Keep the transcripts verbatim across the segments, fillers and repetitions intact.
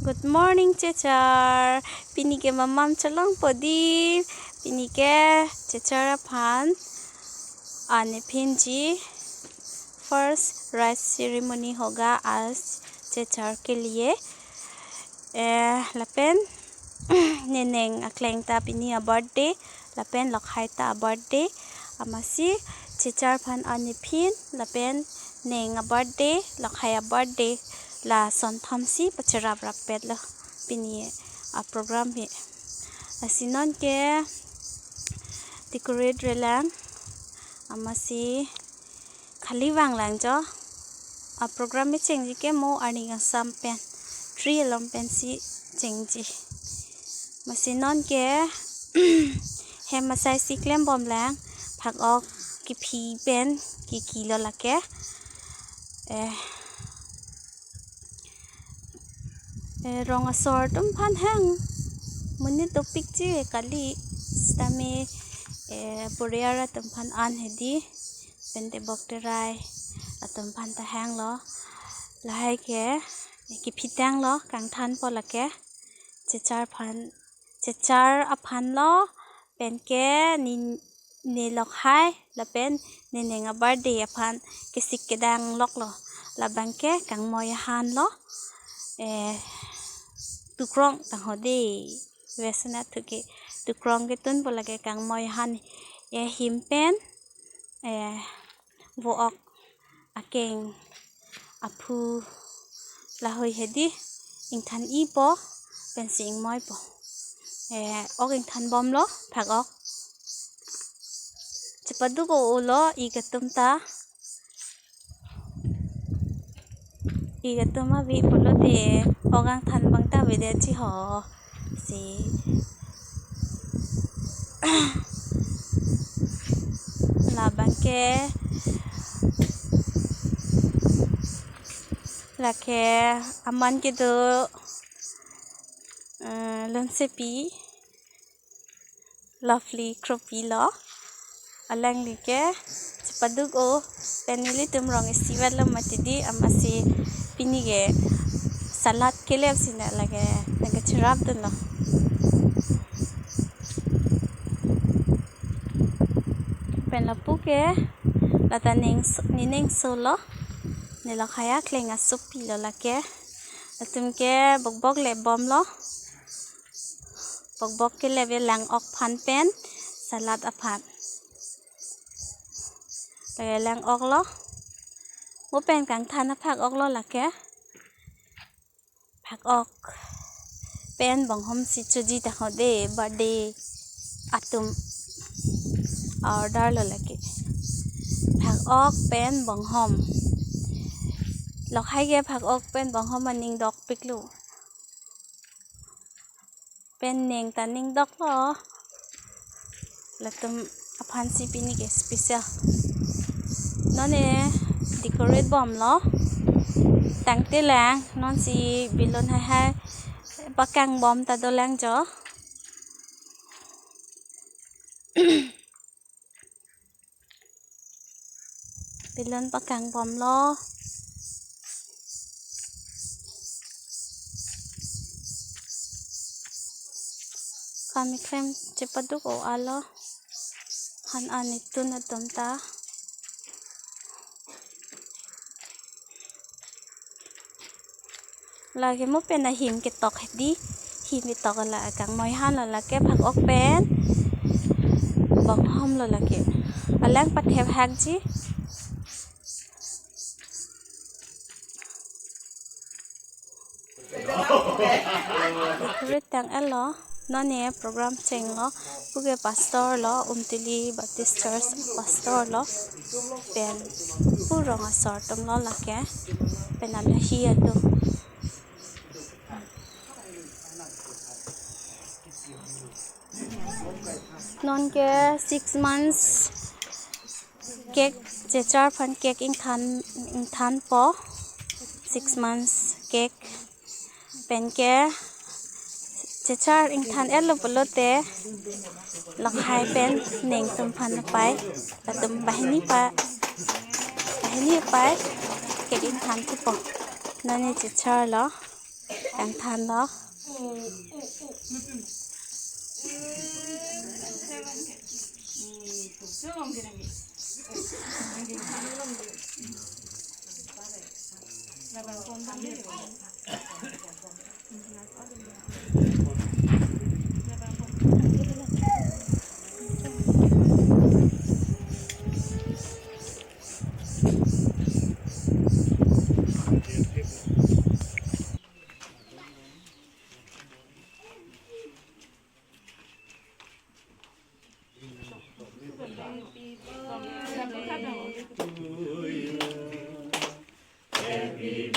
Good morning, Chechar. Pini ke mamam cholongpo dei. Pini ke Chechar aphan an ephinji first rice ceremony hoga aaj Chechar ke liye. Eh, lapen neneng akleng ta pini a birthday, lapen Lokhai ta a birthday. Amatsi Chechar aphan an ephin, lapen neng a birthday, Lokhai a birthday, la sonthom si pacheraprap petlo pini a program he. Lasi non ke decorate relang, amatsi khali vanglang jo. A program me chengji ke mo arni kangsam pen, three along pensi chengji. Amatsi non ke hem asai si klembomlang, phak-ok kephi pen kikilo lake. Eh, eh, rong asor atum aphan hang. Monit dopik che kali, sitame, eh, poriyar atum aphan an hedi, pen tebok terai atum aphan ta hanglo. Lahai ke, eh, kephi tanglo, kangthanpo lake. Chechar aphan, Chechar aphanlo, pen ke ne, ne Lokhai, lapen neneng a birthday aphan kesik kedang loklo. Labang ke kangmoi ahanlo. Eh, tukrong tangho dei. West na thu ke tukrong ketunpo lake kangmoi ahan. Eh, him pen, eh, vo-ok akeng aphu lahui hedi ingthan-ipo pensi ingmoipo. Eh, ok ingthanbomlo, phak-ok. Chepaduk-o-olo ik atum ta. Ik atum ave pulote ok angthan abang ta avedetji ho. Si labang ke lake aman kedo, eh, Lunsepi, Lovely Kropi lo. Alangli ke chepaduk-o pen nelitum rong isi vetlo mati dei, amatsi pini ke salad kelep si na lake nangkecherapdunlo. Pen lapu ke lata neng s-, neneng solo, ne Lokhai akleng asopi lo lake. Latum ke bokbok lepbomlo. Bokbok kelep e lang-ok aphan pen salad aphan. Lake lang-oklo. Mo pen kangthan aphak-oklo lake. Phak-ok pen bonghom si choji tangho dei, birthday atum order lo lake. Phak-ok pen bonghom. Lokhai ke phak-ok pen bonghom aning dokpiklo. Pen neng ta ning doklo. Latum aphan si pini ke special. Non e decorate bomlo. Tangte lang, non si balloon hai hai pakang bom ta dolang jo. Balloon pakang bomlo. Kami klem chepaduk-o alo. Han an itun atum ta. Lake mo pen ahim ketok hedi, him ketok la kangmoi ahan lo lake, phak-ok pen bonghom lo lake. Alang pathep hakji. Ritang elo, non e program chenglo, puke pastor lo, Umtili Baptist Church pastor lo, pen pu rong asor atum lo lake, pen adahi atum. Non ke six months cake, Chechar aphan cake ingthan, ingthanpo. Six months cake. Pen ke Chechar ingthan-etlo pulote Lokhai pen neng atum aphan apai, latum banghini pa, banghini apai cake ingthanthupo. Non e Chechar lo. Tangthanlo. Happy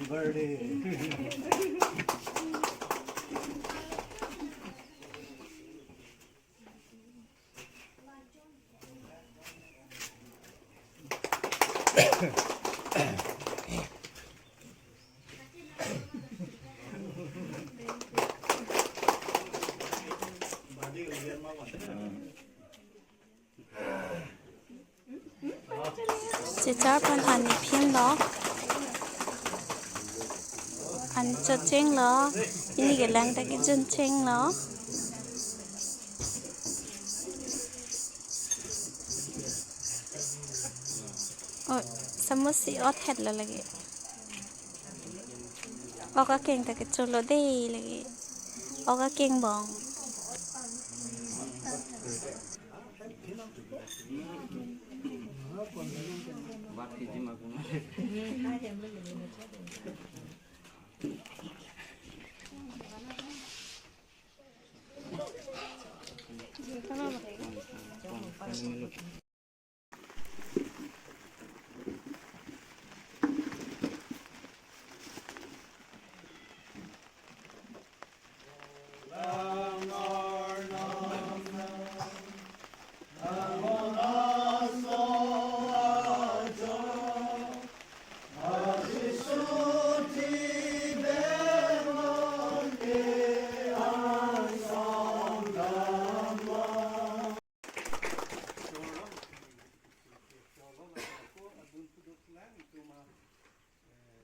birthday. Chichar pen ani phimlo. Ani chotchenglo. Pini kelang ta kejunchenglo. Oh, samus si ot hetlo lake. Ok akeng ta kecholo de lake. Ok akeng bong.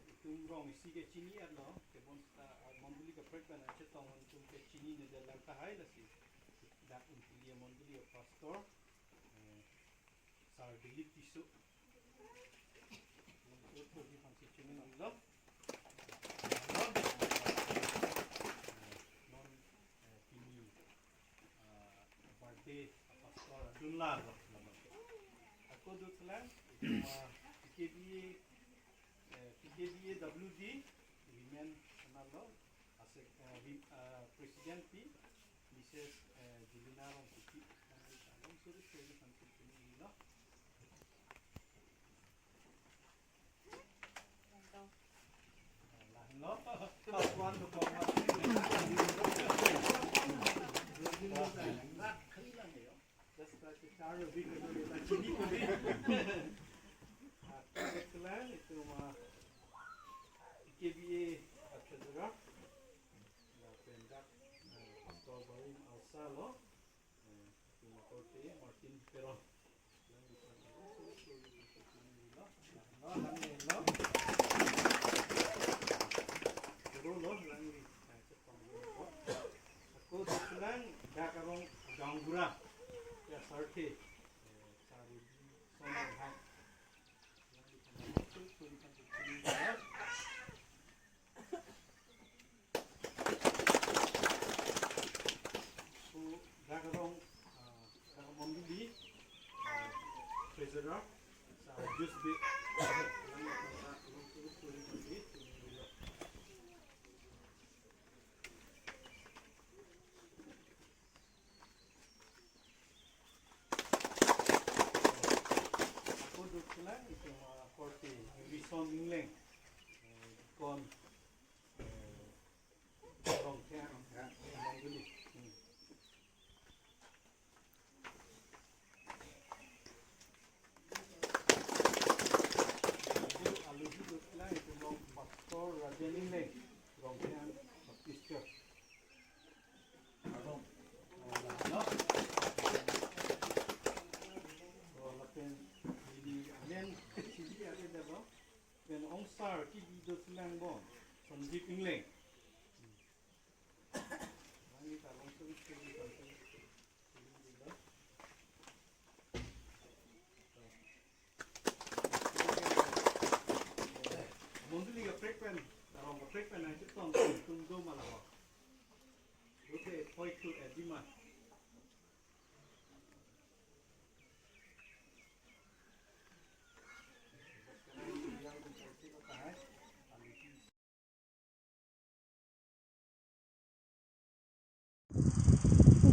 Itum rong isi ke chini-etlo, kebon seta, ah, mondoli kaprek pen chetong itum ke chinine det lang tahai lasi. Dak Untili mondoli a-pastor, eh, Sar Dilip Tisso. Itum thurji aphansi chinilo. Eh, non, eh, pini, ah, birthday a-pastor adunlo, lama. Ako dutlang, itum, ah, P K B A, eh, P K B A W D, women anarlo, asek, eh, wi-, eh, president pi, Missus, eh, Jelina Rongkupi, along suri suri sampai pini lo. Lahenlo, top one to top one. Just like the Charlo Big Brother, like Chili Padi. Ako dothulang itum, ah, K B A, ah, treasurer. Lapen dak, ah, Pastor Barim Alsa lo. Eh, itum akorte Martin Teron. Ako dothulang dak arong gaonbura. Ya, sarthe. Eh, Sarudi Sonang Hang. So, dak arong, ah, dak mondoli, ah, treasurer, sa jus bi, Ako dothulang itum, ah, korte Rison Ingleng, eh, deacon, eh, Rongkheng, ya, mondoli. Hmm. Aluhi dothulang itum along Pastor Rajen Ingleng, Rongkheng Baptist Church. Lapen ili amen chili ave dabo. Pen ongsar kebi dothulang bon Sanjib Ingleng. Langit along suri suri suri. Mondoli kaprek pen, arong kaprek pen nangchetong atum do ma la ho? Rute poi tu edima.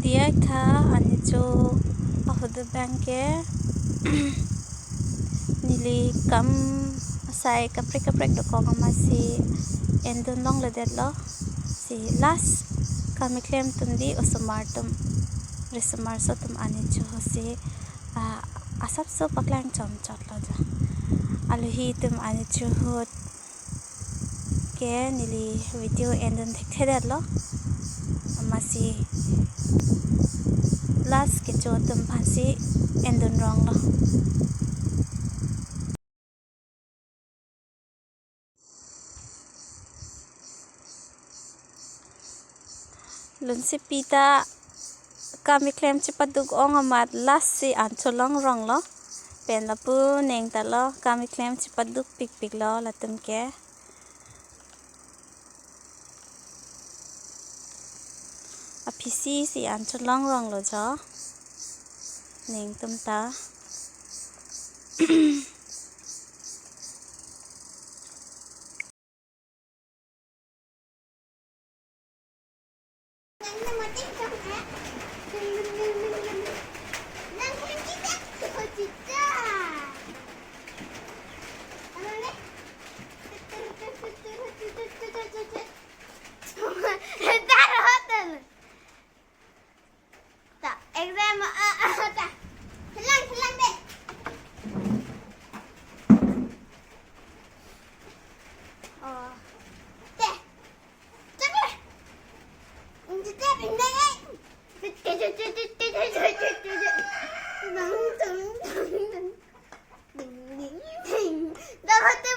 Diya tha ani cho ahodu abang ke neli kam asai kaprek kaprek dokok amatsi endun longledetlo. Si last kam keklem atum di osomar atum, risomar aso atum ani cho ahut si, ah, asapso paklang chomchotlo jo. Aluhi atum ani cho ahut ke neli video endun thekthedetlo. Amatsi last kecho atum aphansi endun ronglo. Lunsepi ta kam keklem chepaduk ong amat last si an cholong ronglo. Pen lapu neng ta lo kam keklem chepaduk pikpiklo latum ke. Aphisi si an cholong ronglo jo. Neng atum ta. Ta, exam, ah, ah, ta. Selang, selang deh. Oh. Teh. Cek deh. Ini teh, ini deh. Dang, dang, dang, dang. Ding, ding, ding. Dapat teh,